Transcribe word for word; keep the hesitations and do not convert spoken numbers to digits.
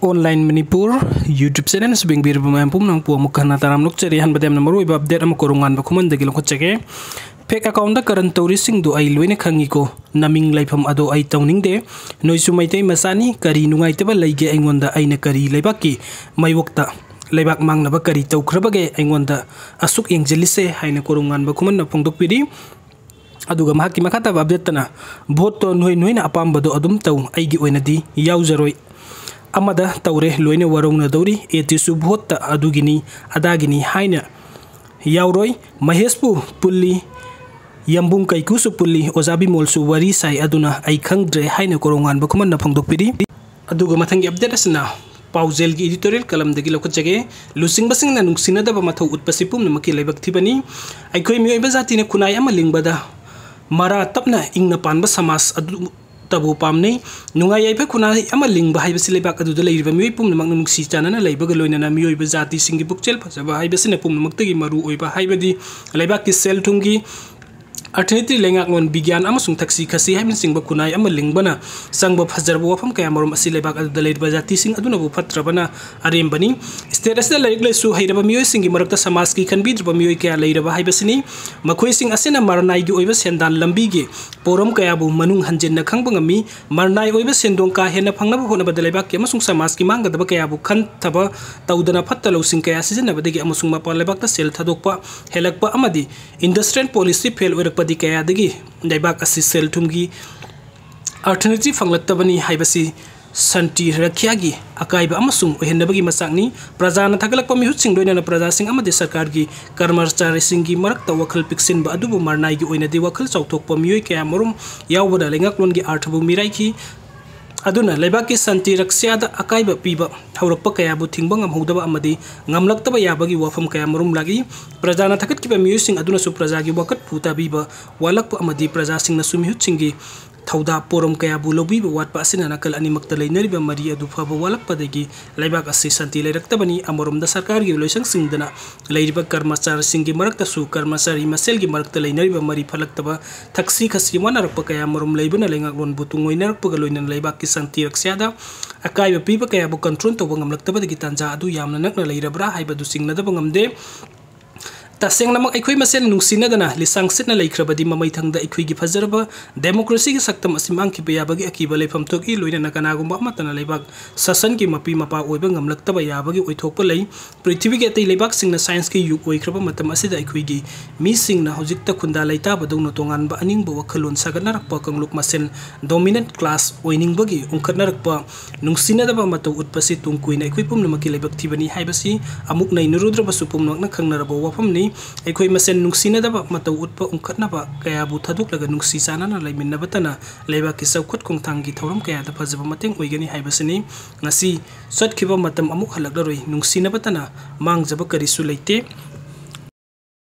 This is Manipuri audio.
Online Manipur YouTube channel ꯑꯁꯤ ꯌꯦꯡꯕꯤꯔꯤꯕ ꯃꯌꯥꯝ ꯄꯨꯝꯅꯃꯛꯄꯨ ꯑꯃꯨꯛ ꯍꯟꯅ ꯇꯔꯥꯝꯅ ꯑꯣꯛꯆꯔꯤ꯫ ꯑꯍꯥꯟꯕꯗ ꯌꯥꯝꯅ ꯃꯔꯨꯑꯣꯏꯕ update ꯑꯃ ꯀꯣꯔꯣꯡꯉꯥꯟꯕ ꯈꯨꯃꯟꯗꯒꯤ ꯂꯧꯈꯠꯆꯒꯦ꯫ Fake account ꯀꯔꯟ ꯇꯧꯔꯤꯁꯤꯡꯗꯨ ꯑꯩ ꯂꯣꯏꯅ ꯈꯪꯉꯤꯀꯣ꯫ ꯅꯃꯤꯡ ꯂꯩꯐꯝ ꯑꯗꯣ ꯑꯩ ꯇꯧꯅꯤꯡꯗꯦ꯫ ꯅꯣꯏꯁꯨ ꯃꯩꯇꯩ ꯃꯆꯥꯅꯤ, ꯀꯔꯤ ꯅꯨꯡꯉꯥꯏꯇꯕ ꯂꯩꯒꯦ ꯑꯩꯉꯣꯟꯗ? ꯑꯩꯅ ꯀꯔꯤ ꯂꯩꯕꯥꯛꯀꯤ ꯃꯥꯌꯣꯛꯇ ꯂꯩꯕꯥꯛ ꯃꯥꯡꯅꯕ ꯀꯔꯤ ꯇꯧꯈ꯭ꯔꯕꯒꯦ? ꯑꯩꯉꯣꯟꯗ ꯑꯁꯨꯛ ꯌꯦꯡꯁꯤꯜꯂꯤꯁꯦ ꯍꯥꯏꯅ ꯀꯣꯔꯣꯡꯉꯥꯟꯕ ꯈꯨꯃꯟꯅ ꯐꯣꯡꯗꯣꯛꯄꯤꯔꯤ꯫ ꯑꯗꯨꯒ ꯃꯍꯥꯛꯀꯤ ꯃꯈꯥ ꯇꯥꯕ update ꯇꯅ, "Vote ꯇꯣ ꯅꯣꯏ ꯅꯣꯏꯅ ꯑꯄꯥꯝꯕꯗꯣ ꯑꯗꯨꯝ ꯇꯧ, ꯑꯩꯒꯤ ꯑꯣꯏꯅꯗꯤ ꯌꯥꯎꯖꯔꯣꯏ꯫ ꯑꯃꯗ ꯇꯧꯔꯦ, ꯂꯣꯏꯅ ꯋꯥꯔꯧꯅꯗꯧꯔꯤ꯫ ꯑꯦ ꯇꯤꯁꯨ vote ꯇ ꯑꯗꯨꯒꯤꯅꯤ ꯑꯗꯥꯒꯤꯅꯤ ꯍꯥꯏꯅ ꯌꯥꯎꯔꯣꯏ꯫ ꯃꯍꯦꯁꯄꯨ ꯄꯨꯜꯂꯤ, ꯌꯥꯝꯕꯨꯡ ꯀꯩꯀꯨꯁꯨ ꯄꯨꯜꯂꯤ, ꯑꯣꯖꯥ ꯕꯤꯃꯣꯜꯁꯨ ꯋꯥꯔꯤ ꯁꯥꯏ, ꯑꯗꯨꯅ ꯑꯩ ꯈꯪꯗ꯭ꯔꯦ" ꯍꯥꯏꯅ ꯀꯣꯔꯣꯡꯉꯥꯟꯕ ꯈꯨꯃꯟꯅ ꯐꯣꯡꯗꯣꯛꯄꯤꯔꯤ꯫ ꯑꯗꯨꯒ ꯃꯊꯪꯒꯤ update ꯑꯁꯤꯅ ꯄꯥꯎꯖꯦꯜꯒꯤ editorial column ꯗꯒꯤ ꯂꯧꯈꯠꯆꯒꯦ꯫ ꯂꯨꯆꯤꯡꯕꯁꯤꯡꯅ ꯅꯨꯡꯁꯤꯅꯗꯕ ꯃꯊꯧ ꯎꯠꯄꯁꯤ ꯄꯨꯝꯅꯃꯛꯀꯤ ꯂꯥꯏꯕꯛ ꯊꯤꯕꯅꯤ꯫ ꯑꯩꯈꯣꯏ ꯃꯤꯑꯣꯏꯕ ꯖꯥꯇꯤꯅ ꯈꯨꯟꯅꯥꯏ ꯑꯃ ꯂꯤꯡꯕꯗ ꯃꯔꯥ ꯇꯞꯅ ꯏꯪꯅ ꯄꯥꯟꯕ ꯁꯃꯥꯖ ꯑꯗꯨꯇꯕꯨ ꯄꯥꯝꯅꯩ꯫ ꯅꯨꯡꯉꯥꯏ ꯌꯥꯏꯐ ꯈꯨꯟꯅꯥꯏ ꯑꯃ ꯂꯤꯡꯕ ꯍꯥꯏꯕꯁꯤ ꯂꯩꯕꯥꯛ ꯑꯗꯨꯗ ꯂꯩꯔꯤꯕ ꯃꯤꯑꯣꯏ ꯄꯨꯝꯅꯃꯛꯅ ꯅꯨꯡꯁꯤ ꯆꯥꯟꯅꯅ ꯂꯩꯕꯒ ꯂꯣꯏꯅꯅ ꯃꯤꯑꯣꯏꯕ ꯖꯥꯇꯤꯁꯤꯡꯒꯤ ꯄꯨꯛꯆꯦꯜ ꯐꯖꯕ ꯍꯥꯏꯕꯁꯤꯅ ꯄꯨꯝꯅꯃꯛꯇꯒꯤ ꯃꯔꯨ ꯑꯣꯏꯕ, ꯍꯥꯏꯕꯗꯤ ꯂꯩꯕꯥꯛꯀꯤ ꯁꯦꯜ ꯊꯨꯝꯒꯤ, ꯑꯔꯊꯅꯤꯇꯤ, ꯂꯩꯉꯥꯛꯂꯣꯟ, ꯕꯤꯒ꯭ꯌꯥꯟ ꯑꯃꯁꯨꯡ ꯊꯛꯁꯤ ꯈꯥꯁꯤ ꯍꯥꯏꯕꯅꯆꯤꯡꯕ ꯈꯨꯟꯅꯥꯏ ꯑꯃ ꯂꯤꯡꯕꯅ ꯆꯪꯕ ꯐꯖꯔꯕ ꯋꯥꯐꯝ ꯀꯌꯥ ꯃꯔꯨꯝ ꯑꯁꯤ ꯂꯩꯕꯥꯛ ꯑꯗꯨꯗ ꯂꯩꯔꯤꯕ ꯖꯥꯇꯤꯁꯤꯡ ꯑꯗꯨꯅꯕꯨ ꯐꯠꯇ꯭ꯔꯕꯅ ꯑꯔꯦꯝꯕꯅꯤ꯫ State ꯑꯁꯤꯗ ꯂꯥꯏꯔꯤꯛ ꯂꯥꯏꯁꯨ ꯍꯩꯔꯕ ꯃꯤꯑꯣꯏꯁꯤꯡꯒꯤ ꯃꯔꯛꯇ ꯁꯃꯥꯖꯀꯤ ꯈꯟꯕꯤꯗ꯭ꯔꯕ ꯃꯤꯑꯣꯏ ꯀꯌꯥ ꯂꯩꯔꯕ ꯍꯥꯏꯕꯁꯤꯅꯤ꯫ ꯃꯈꯣꯏꯁꯤꯡ ꯑꯁꯤꯅ ꯃꯔꯅꯥꯏꯒꯤ ꯑꯣꯏꯕ ꯁꯦꯟꯗꯥꯟ ꯂꯝꯕꯤꯒꯤ ꯄꯣꯔꯝ ꯀꯌꯥꯕꯨ ꯃꯅꯨꯡ ꯍꯟꯖꯤꯟꯅ ꯈꯪꯕ ꯉꯝꯃꯤ꯫ ꯃꯔꯅꯥꯏ ꯑꯣꯏꯕ ꯁꯦꯟꯗꯣꯡ ꯀꯥ ꯍꯦꯟꯅ ꯐꯪꯅꯕ ꯍꯣꯠꯅꯕꯗ ꯂꯩꯕꯥꯛꯀꯤ ꯑꯃꯁꯨꯡ ꯁꯃꯥꯖꯀꯤ ꯃꯥꯡꯒꯗꯕ ꯀꯌꯥꯕꯨ ꯈꯟꯊꯕ ꯇꯧꯗꯅ ꯐꯠꯇ ꯂꯧꯁꯤꯡ ꯀꯌꯥ ꯁꯤꯖꯤꯟꯅꯕꯗꯒꯤ ꯑꯃꯁꯨꯡ ꯃꯄꯥꯟ ꯂꯩꯕꯥꯛꯇ ꯁꯦꯜ ꯊꯥꯗꯣꯛꯄ ꯍꯦꯜꯂꯛꯄ ꯑꯃꯗꯤ industrial policy fail ꯑꯣꯏꯔꯛꯄꯗꯤ ꯀꯌꯥꯗꯒꯤ ꯂꯩꯕꯥꯛ ꯑꯁꯤ ꯁꯦꯜ ꯊꯨꯝꯒꯤ ꯑꯔꯊꯅꯤꯇꯤ ꯐꯪꯂꯛꯇꯕꯅꯤ ꯍꯥꯏꯕꯁꯤ ꯁꯥꯟꯇꯤ ꯔꯛꯈ꯭ꯌꯥꯒꯤ ꯑꯀꯥꯏꯕ ꯑꯃꯁꯨꯡ ꯑꯣꯏꯍꯟꯅꯕꯒꯤ ꯃꯆꯥꯛꯅꯤ꯫ ꯄ꯭ꯔꯖꯥꯅ ꯊꯥꯒꯠꯂꯛꯄ ꯃꯤꯍꯨꯠꯁꯤꯡ, ꯂꯣꯏꯅꯅ ꯄ꯭ꯔꯖꯥꯁꯤꯡ ꯑꯃꯗꯤ ꯁꯔꯀꯥꯔꯒꯤ ꯀꯔꯃꯆꯥꯔꯤꯁꯤꯡꯒꯤ ꯃꯔꯛꯇ ꯋꯥꯈꯜ ꯄꯤꯛꯁꯤꯟꯕ ꯑꯗꯨꯕꯨ ꯃꯔꯅꯥꯏꯒꯤ ꯑꯣꯏꯅꯗꯤ ꯋꯥꯈꯜ ꯆꯥꯎꯊꯣꯛꯄ ꯃꯤꯑꯣꯏ ꯀꯌꯥ ꯃꯔꯨꯝ ꯌꯥꯎꯕꯅ ꯂꯩꯉꯥꯛꯂꯣꯟꯒꯤ ꯑꯔꯊꯕꯨ ꯃꯤꯔꯥꯏꯈꯤ꯫ ꯑꯗꯨꯅ ꯂꯩꯕꯥꯛꯀꯤ ꯁꯥꯟꯇꯤ ꯔꯛꯁ꯭ꯌꯥꯗ ꯑꯀꯥꯏꯕ ꯄꯤꯕ ꯍꯧꯔꯛꯄ ꯀꯌꯥꯕꯨ ꯊꯤꯡꯕ ꯉꯝꯍꯧꯗꯕ ꯑꯃꯗꯤ ꯉꯝꯂꯛꯇꯕ ꯌꯥꯕꯒꯤ ꯋꯥꯐꯝ ꯀꯌꯥ ꯃꯔꯨꯝ ꯂꯥꯛꯏ꯫ ꯄ꯭ꯔꯖꯥꯅ ꯊꯥꯒꯠꯈꯤꯕ ꯃꯤꯑꯣꯏꯁꯤꯡ ꯑꯗꯨꯅꯁꯨ ꯄ꯭ꯔꯖꯥꯒꯤ ꯋꯥꯀꯠꯄꯨ ꯇꯥꯕꯤꯕ ꯋꯥꯠꯂꯛꯄ ꯑꯃꯗꯤ ꯄ꯭ꯔꯖꯥꯁꯤꯡꯅꯁꯨ ꯃꯤꯍꯨꯠꯁꯤꯡꯒꯤ ꯊꯧꯗꯥ ꯄꯣꯔꯝ ꯀꯌꯥꯕꯨ ꯂꯧꯕꯤꯕ ꯋꯥꯠꯄ ꯑꯁꯤꯅ ꯅꯥꯀꯜ ꯑꯅꯤꯃꯛꯇ ꯂꯩꯅꯔꯤꯕ ꯃꯔꯤ ꯑꯗꯨ ꯐꯕ ꯋꯥꯠꯂꯛꯄꯗꯒꯤ ꯂꯩꯕꯥꯛ ꯑꯁꯤ ꯁꯥꯟꯇꯤ ꯂꯩꯔꯛꯇꯕꯅꯤ꯫ ꯑꯃꯔꯣꯝꯗ ꯁꯔꯀꯥꯔꯒꯤ ꯂꯣꯏꯁꯪꯁꯤꯡꯗꯅ ꯂꯩꯔꯤꯕ ꯀꯔꯃꯆꯥꯔꯤꯁꯤꯡꯒꯤ ꯃꯔꯛꯇꯁꯨ ꯀꯔꯃꯆꯥꯔꯤ ꯃꯁꯦꯜꯒꯤ ꯃꯔꯛꯇ ꯂꯩꯅꯔꯤꯕ ꯃꯔꯤ ꯐꯠꯂꯛꯇꯕ, ꯊꯛꯁꯤ ꯈꯥꯁꯤ ꯋꯥꯅꯔꯛꯄ ꯀꯌꯥ ꯃꯔꯨꯝ ꯂꯩꯕꯅ ꯂꯩꯉꯥꯛꯂꯣꯟꯕꯨ ꯇꯨꯡꯑꯣꯏꯅꯔꯛꯄꯒ ꯂꯣꯏꯅꯅ ꯂꯩꯕꯥꯛꯀꯤ ꯁꯥꯟꯇꯤ ꯔꯛꯁ꯭ꯌꯥꯗ ꯑꯀꯥꯏꯕ ꯄꯤꯕ ꯀꯌꯥꯕꯨ control ꯇꯧꯕ ꯉꯝꯂꯛꯇꯕꯗꯒꯤ ꯇꯥꯟꯖꯥ ꯑꯗꯨ ꯌꯥꯝꯅ ꯅꯛꯅ ꯂꯩꯔꯕ꯭ꯔꯥ ꯍꯥꯏꯕꯗꯨ ꯆꯤꯡꯅꯗꯕ ꯉꯝꯗꯦ꯫ ꯇꯁꯦꯡꯅꯃꯛ ꯑꯩꯈꯣꯏ ꯃꯁꯦꯟ ꯅꯨꯡꯁꯤꯅꯗꯅ ꯂꯤꯁꯥꯡ ꯁꯤꯠꯅ ꯂꯩꯈ꯭ꯔꯕꯗꯤ ꯃꯃꯩꯊꯪꯗ ꯑꯩꯈꯣꯏꯒꯤ ꯐꯖꯔꯕ democracyꯒꯤ ꯁꯛꯇꯝ ꯑꯁꯤ ꯃꯥꯡꯈꯤꯕ ꯌꯥꯕꯒꯤ ꯑꯀꯤꯕ ꯂꯩꯐꯝ ꯊꯣꯛꯏ꯫ ꯂꯣꯏꯅꯅ ꯀꯅꯥꯒꯨꯝꯕ ꯑꯃꯠꯇꯅ ꯂꯩꯕꯥꯛ ꯁꯥꯁꯟꯒꯤ ꯃꯄꯤ ꯃꯄꯥ ꯑꯣꯏꯕ ꯉꯝꯂꯛꯇꯕ ꯌꯥꯕꯒꯤ ꯑꯣꯏꯊꯣꯛꯄ ꯂꯩ꯫ ꯄ꯭ꯔꯤꯊꯤꯕꯤꯒꯤ ꯑꯇꯩ ꯂꯩꯕꯥꯛꯁꯤꯡꯅ scienceꯀꯤ ꯌꯨꯒ ꯑꯣꯏꯈ꯭ꯔꯕ ꯃꯇꯝ ꯑꯁꯤꯗ ꯑꯩꯈꯣꯏꯒꯤ ꯃꯤꯁꯤꯡꯅ ꯍꯧꯖꯤꯛꯇ ꯈꯨꯟꯗꯥ ꯂꯩꯇꯥꯕꯗꯧꯅ ꯇꯣꯉꯥꯟꯕ ꯑꯅꯤꯡꯕ ꯋꯥꯈꯜꯂꯣꯟ ꯁꯥꯒꯠꯅꯔꯛꯄ, ꯀꯥꯡꯂꯨꯞ ꯃꯁꯦꯟ dominant class ꯑꯣꯏꯅꯤꯡꯕꯒꯤ ꯎꯪꯈꯠꯅꯔꯛꯄ, ꯅꯨꯡꯁꯤꯅꯗꯕ ꯃꯇꯧ ꯎꯠꯄꯁꯤ ꯇꯨꯡ ꯀꯣꯏꯅ ꯑꯩꯈꯣꯏ ꯄꯨꯝꯅꯃꯛꯀꯤ ꯂꯥꯏꯕꯛ ꯊꯤꯕꯅꯤ ꯍꯥꯏꯕꯁꯤ ꯑꯃꯨꯛ ꯅꯩꯅꯔꯨꯗ꯭ꯔꯕꯁꯨ ꯄꯨꯝꯅꯃꯛꯅ ꯈꯪꯅꯔꯕ ꯋꯥꯐꯝꯅꯤ꯫ ꯑꯩꯈꯣꯏ ꯃꯁꯦꯟ ꯅꯨꯡꯁꯤꯅꯗꯕ ꯃꯇꯧ ꯎꯠꯄ ꯎꯪꯈꯠꯅꯕ ꯀꯌꯥꯕꯨ ꯊꯥꯗꯣꯛꯂꯒ ꯅꯨꯡꯁꯤ ꯆꯥꯟꯅꯅ ꯂꯩꯃꯤꯟꯅꯕꯇꯅ ꯂꯩꯕꯥꯛꯀꯤ ꯆꯥꯎꯈꯠ ꯈꯣꯡꯊꯥꯡꯒꯤ ꯊꯧꯔꯝ ꯀꯌꯥꯗ ꯐꯖꯕ ꯃꯇꯦꯡ ꯑꯣꯏꯒꯅꯤ ꯍꯥꯏꯕꯁꯤꯅꯤ꯫ ꯉꯁꯤ ꯆꯠꯈꯤꯕ ꯃꯇꯝ ꯑꯃꯨꯛ ꯍꯜꯂꯛꯂꯔꯣꯏ꯫ ꯅꯨꯡꯁꯤꯅꯕꯇꯅ ꯃꯥꯡꯖꯕ ꯀꯔꯤꯁꯨ ꯂꯩꯇꯦ꯫